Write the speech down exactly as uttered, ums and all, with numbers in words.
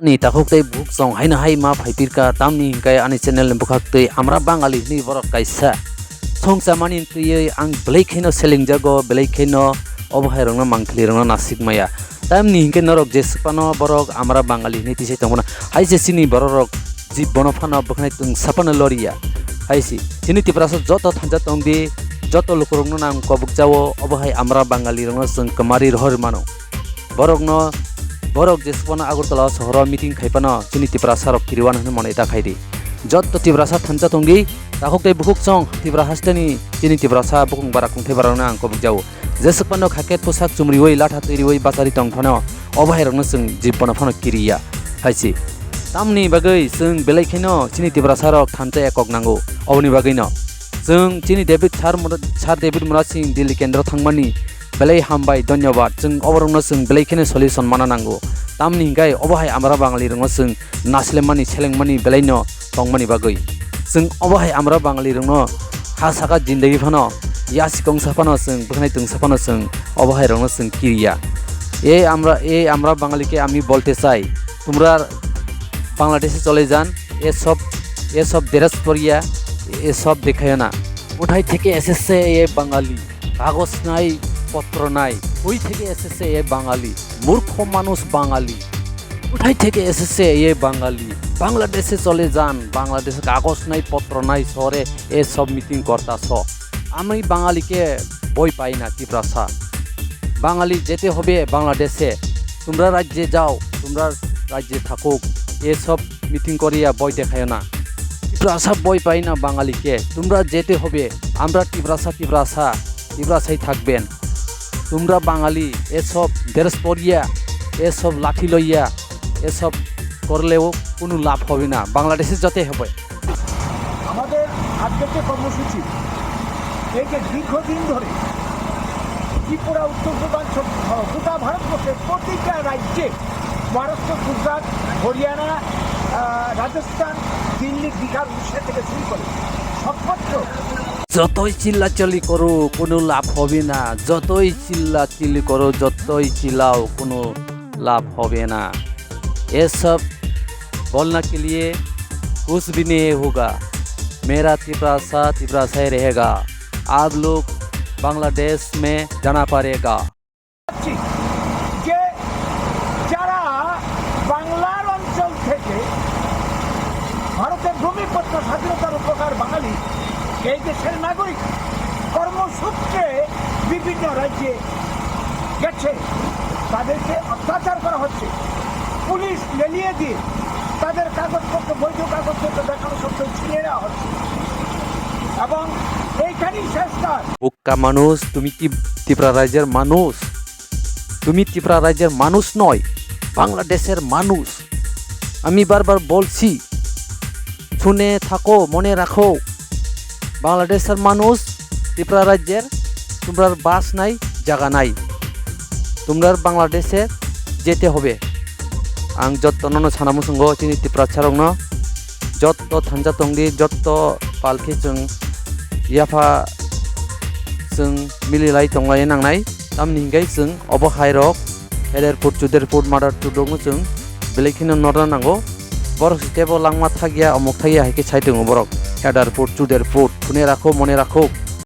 Ani takhuk tei bukhuk chong haino hai ma phaipirkha, tamni hinkhe ani channel ni bwkhak tei Amra Bangali hwnwi borok kaisa songchamani twiwi ang belai kheno selengjago, belai kheno obo hai rokno mangkhli rokno nasik maya. Tamni hinkhe norok jeswk phano borok Amra Bangali hwnwi tisai tongmano, hai se chini borok rok jib bono phano bwkhnai twngsa phano loriya. Hai se chini Tiprasa joto thansa tongdi, joto lukurokno nang kobok jao, obo hai Amra Bangali rokno chwng kwmari rohor mano. Borokno, borok jeswk phano Agartala sohoro meeting khai phano chini Tiprasa rok kiriwan hwnwi mano eta khai di. Jotto Tiprasa thansa tongdi, takhuk tei bukhuk chong Tripura hasteni chini Tiprasa bukung bara kungthai bara rokno ang kobok jao. Jeswk phano khaket pusak chumriwi latha twiwi bachari tong phano obo hai rokno chwng jib bono phano kiriya hai se. Tamni bagwi chwng belai kheno chini Tiprasa rok thansa ekok nango. Oboni bagwino chwng chini David Sir Mura-, Sir David Murad Singh Delhi kendro thangmani belai hambai, dhonyobad. Chwng oborokno chwng belai kheno solution mana nango. Tamni hinkhe obo hai Amra Bangali rokno chwng naslemani, selengmani, belaino tongmani bagwi. Chwng obo hai Amra Bangali rokno ha saka jindagi phano, ya sikongsa phano chwng, bwkhnai twngsa phano chwng obo hai rokno chwng kiriya. এই আমরা, এই আমরা বাঙালিকে আমি বলতে চাই, তোমরা বাংলাদেশে চলে যান, এসব, এসব দেরাজ পড়িয়া, এসব দেখায় না। কোথায় থেকে এসেছে এ বাঙালি? কাগজ নাই, পত্র নাই। কই থেকে এসেছে এ বাঙালি? মূর্খ মানুষ বাঙালি। কোথায় থেকে এসেছে এ বাঙালি? বাংলাদেশে চলে যান, বাংলাদেশে কাগজ নাই, পত্র নাই, শহরে এসব মিটিং করতাছ। আমি বাঙালিকে ভয় পাই না, তিপ্রাসা। বাঙালি যেতে হবে বাংলাদেশে। তোমরা রাজ্যে যাও, তোমরা রাজ্যে থাকুক। এসব মিটিং করিয়া ভয় দেখায় না। তিপ্রাসা ভয় পাই না বাঙালিকে। তোমরা যেতে হবে। আমরা তিপ্রাসা, তিপ্রাসা, তিপ্রাসাই থাকবেন। তোমরা বাঙালি এসব ড্রেস পরিয়া, এসব লাঠি লইয়া, এসব করলেও কোনো লাভ হবে না। বাংলাদেশে যেতে হবে। আমাদের আজকের যে কর্মসূচি, এই যে দীর্ঘদিন ধরে ত্রিপুরা, উত্তর পূর্বাঞ্চল সহ গোটা ভারতবর্ষের প্রতিটা রাজ্যে, মহারাষ্ট্র, গুজরাট, হরিয়ানা, আহ, রাজস্থান, দিল্লি, বিহার, উড়িষ্যা থেকে শুরু করে সর্বত্র যতই চিল্লাচিল্লি করো, কোনো লাভ হবে না। যতই চিল্লাচিল্লি করো, যতই চিল্লাও, কোনো লাভ হবে না। ये सब बोलना के लिए कुछ भी नहीं होगा। मेरा तिपरासा तिपरासा ही रहेगा। आप लोग बांग्लादेश में जाना पड़ेगा। যে যারা বাংলার অঞ্চল থেকে ভারতের ভূমিপুত্র স্বাধীনতার উপকার বাঙালি, এই দেশের নাগরিক, কর্মসূত্রে বিভিন্ন রাজ্যে গেছে, তাদেরকে অত্যাচার করা হচ্ছে, পুলিশ লেলিয়ে দিয়ে তাদের কাগজপত্র, বৈধ কাগজপত্র দেখানো সত্ত্বেও ছিনিয়ে নেওয়া হচ্ছে এবং এইখানেই শেষ কাজ। বোকা মানুষ, তুমি কি ত্রিপুরা রাজ্যের মানুষ? তুমি ত্রিপুরা রাজ্যের মানুষ নয়, বাংলাদেশের মানুষ। আমি বারবার বলছি, শুনে থাকো, মনে রাখো, বাংলাদেশের মানুষ, ত্রিপুরা রাজ্যের, তোমরার বাস নাই, জায়গা নাই, তোমরার বাংলাদেশে যেতে হবে। Ang jotto nono sana muchungo, chini Tiprasa rokno, jotto thansa tongdi, jotto palkhe chwng yapha chwng mililai tonglai nangnai, tamni hinkhe chwng obo hai rok, Header put, chuder put, mother put rokno chwng belai kheno norna nango. Borok se tebo langma thakya, omok thakya hai khe sai tongo borok. Header put, chuder put, phune rakho, mone rakho.